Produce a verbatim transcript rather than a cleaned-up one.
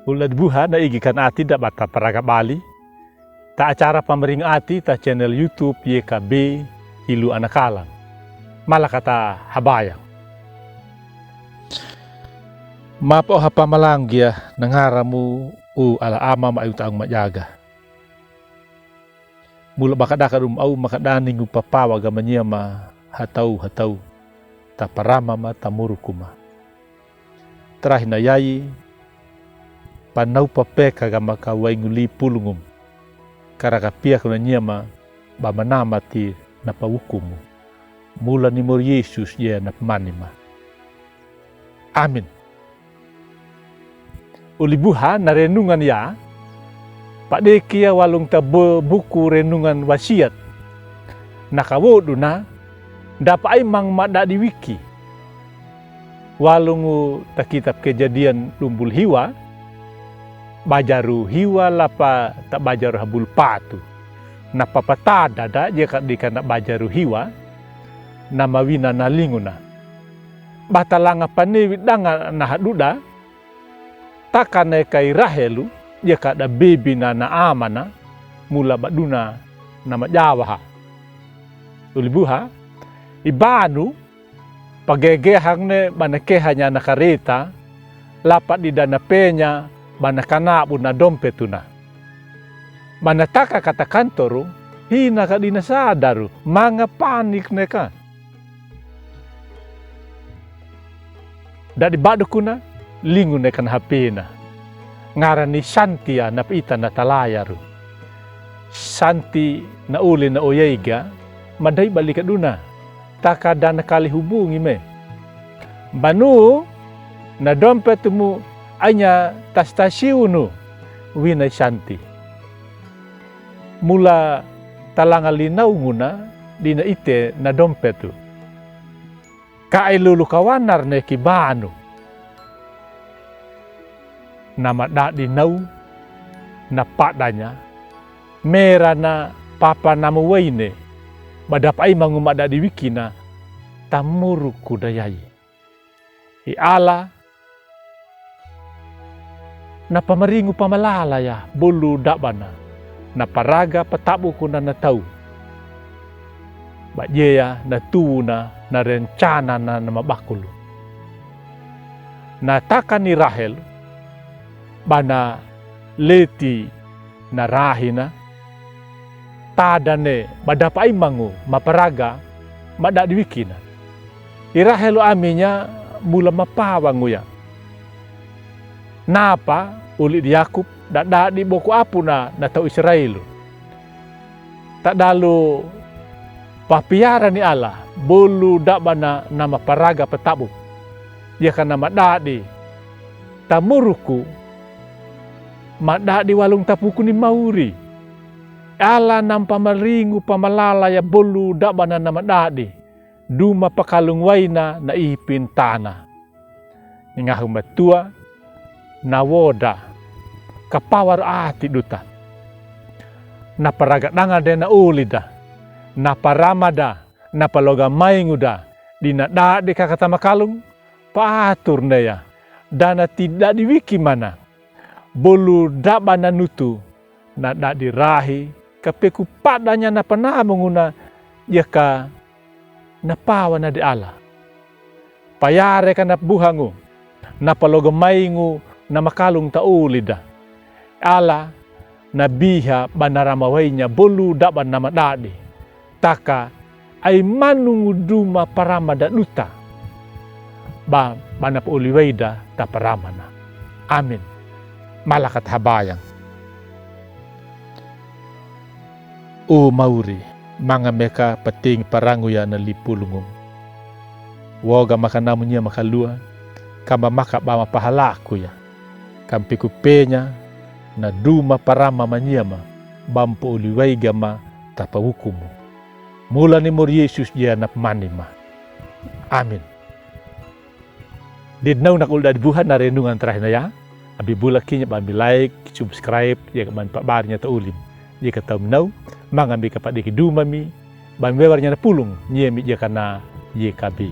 Olo da dibuha na igi kan ati da ba ta paraga bali ta acara pamaring ati ta channel YouTube Y K B Hilu Anakalan. Mala kata habayang. Mapa o hapa malang gia na ngaramu, o Allah Ama ma ayuta ang majaga. Mula bakadaka dum au makadaningu papawa ga manyama hatau hatau. Ta parama ma ta muruku ma. Tarahi na yayi panau papeka ga maka waingu li pulungum. Karaka piak na nyama ba manamati na pawukumu. Mula ni mori Yesus ya na pamani ma. Amin. Uli buha na renungan ya padeki ya walung ta buku renungan wasiat. Na kawodu na dapa aimang madadi wiki. Walung ta kitab Kejadian dumbul hiwa bajaru hiwa lapa ta bajaru habul patu. Na papatada da jeka dika na bajaru hiwa na mawina na linguna. Batalanga panewi danga na haduda. Taka ne ka i Rahelu jeka da bebina na amana mula baduna na majawaha. Uli buha i banu pagegehang ne bana kehanya na kareta lapa dida na penya bana kanabu na dompetuna. Bana taka kata kantoru hina ka dina sadaru manga panik ne ka. Dadi badukuna lingu ne kan hapena. Ngarani santi ya na pita na talayaru. Santi na uli na oyaiga madai balika duna. Taka dana kali hubungi me. Banu na dompetumu anya tastasiunu wina i santi. Mula talanga linau nguna dina ite na dompetu. Ka i lulu kawanar ne ki banu. Na madadi nau na padanya mera na papa namu waine. Badapa aimangu madadi wikina ta muruku da yayi. I Allah na pamaringu pamalala ya bolu dabana na paraga patabuku na na tau. Bajeya na tuwuna na rencana na na mabakulu. Na taka ni Rahel bana leti na rahina. Tadane badapa aimangu maparaga madadi wikina. I Rahelu aminya mula mapawangu ya. Napa uli di Yakub dadadi boku apuna na tau Israelu. Tadalu papiara ni Allah bolu dabana na maparaga patabu. Yaka na madadi ta muruku madadi walung tapuku ni mauri. Allah na mpamaringu pamalala ya bolu dabana na madadi duma pakalung waina na ipin tana. Ni ngahu matua na woda kapawaru ati duta. Na paraga danga de na uli da na parama da na paloga maingu da dina dadi kakata makalung. Paatur neya dana ti dadi wiki mana. Bolu dabana nutu na dadi rahi kapeku padanya na panamunguna yaka na pawana di Allah. Payare ka na buhangu na paloga maingu na makalung ta uli da. Allah na biha bana rama wainya bolu dabana madadi. Taka ai manungu duma parama da duta. Ba bana pa uli waida ta paramana. Amin. Mala kata habayang. O mauri manga meka pating parangu ya na lipulungum. Woga maka namu nya maka lua kamba maka ba mapahalaku ya. Kampiku penya na duma parama manyama bampo uli waiga ma tapa wukumu. Mula ni mori Yesus ya na pamani ma. Amin. Di nau na kul dadi buha na renungan tarahi na ya. Abi bula kinya bambi like, subscribe ya ka bambi pabari nya ta ulim. Ya ka tau minau manga mi ka padiki duma mi bambi wewar nya na pulung nya mi ya ka na ya ka bi.